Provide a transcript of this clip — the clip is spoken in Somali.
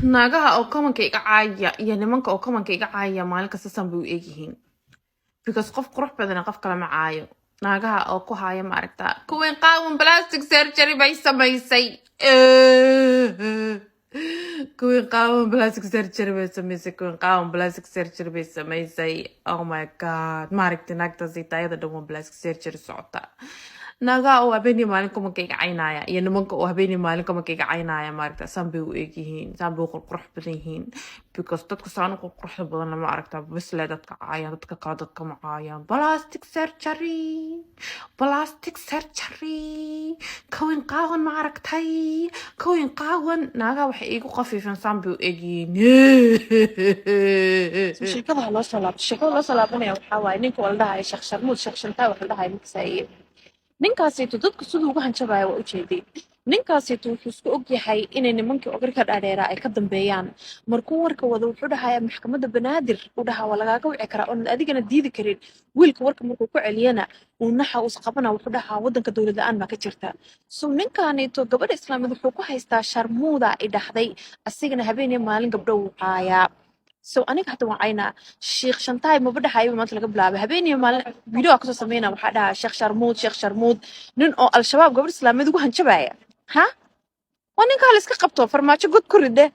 Naagaha oo comment-ka iga caaya iyo nimanka oo comment-ka iga caaya maalin kasta san bay u egyihiin, because qof qurux badana qof kale ma caayo. Naagaha oo ku haya, ma aragtaa, kuween qaawan plastic surgery bay samaysay, kuween qaawan plastic surgery bay samaysay, kuween qaawan plastic surgery bay samaysay. Oh my God, ma aragti naagtaasi taayada dhan waa plastic surgery socota. Naagaha oo habeenii maalin comment-ka iga caynaya iyo nimanka oo habeenii maalin comment-ka iga caynaya, maaragta, saan bay u egyihiin, saan bay u qurqurux badan yihiin, because dadka saan u qurquruxda badan lama aragta bisle dadka caayaan, dadka kale dadka ma caayaan. Plastic surgery, plastic surgery, kawin qaawan, ma aragtay kawin qaawan? Naagaha waxay iigu qafiifeen, saan bay u egyihiin. Sheekada ha loo soo laabto. Sheekada loo soo laabanaya waxaa waaye ninka waa la dhahaya Sheekh Sharmuud, Sheekh Shantaa waxa la dhahaya markasaaye. Ninkaasayto dadku siduu uga hanjabaya waa ujeeday. Ninkaasayto wuxuu isku og yahay inay nimankii ogarka dhaadheeraa ay ka dambeeyaan. Markuu warka wado, wuxuu dhahayaa maxkamadda Banaadir uu dhahaa waa lagaaga wici karaa, oonad adigana diidi karin. Wiilka warka markuu ku celiyana, uu naxa uus qabana, wuxuu dhahaa waddanka dowlad la-aan baa ka jirta. So ninkaanayto gabadha Islaameed wuxuu ku haystaa sharmuuda i dhahday, asigana habeenii maalin gabdho wuu caayaa. So aniga hadda waan caynaa Sheekh Shantaay, maba dhahayo. Maanta laga bilaabay habeeniyo maalin video aa kasoo sameynaa, waxaa dhahaa Sheekh Sharmuud, Sheekh Sharmuud. Nin oo Al-Shabaab gabadh Islaameed ugu hanjabaya, ha waa ninkaa la iska qabto. Farmaajo god ku ridhe.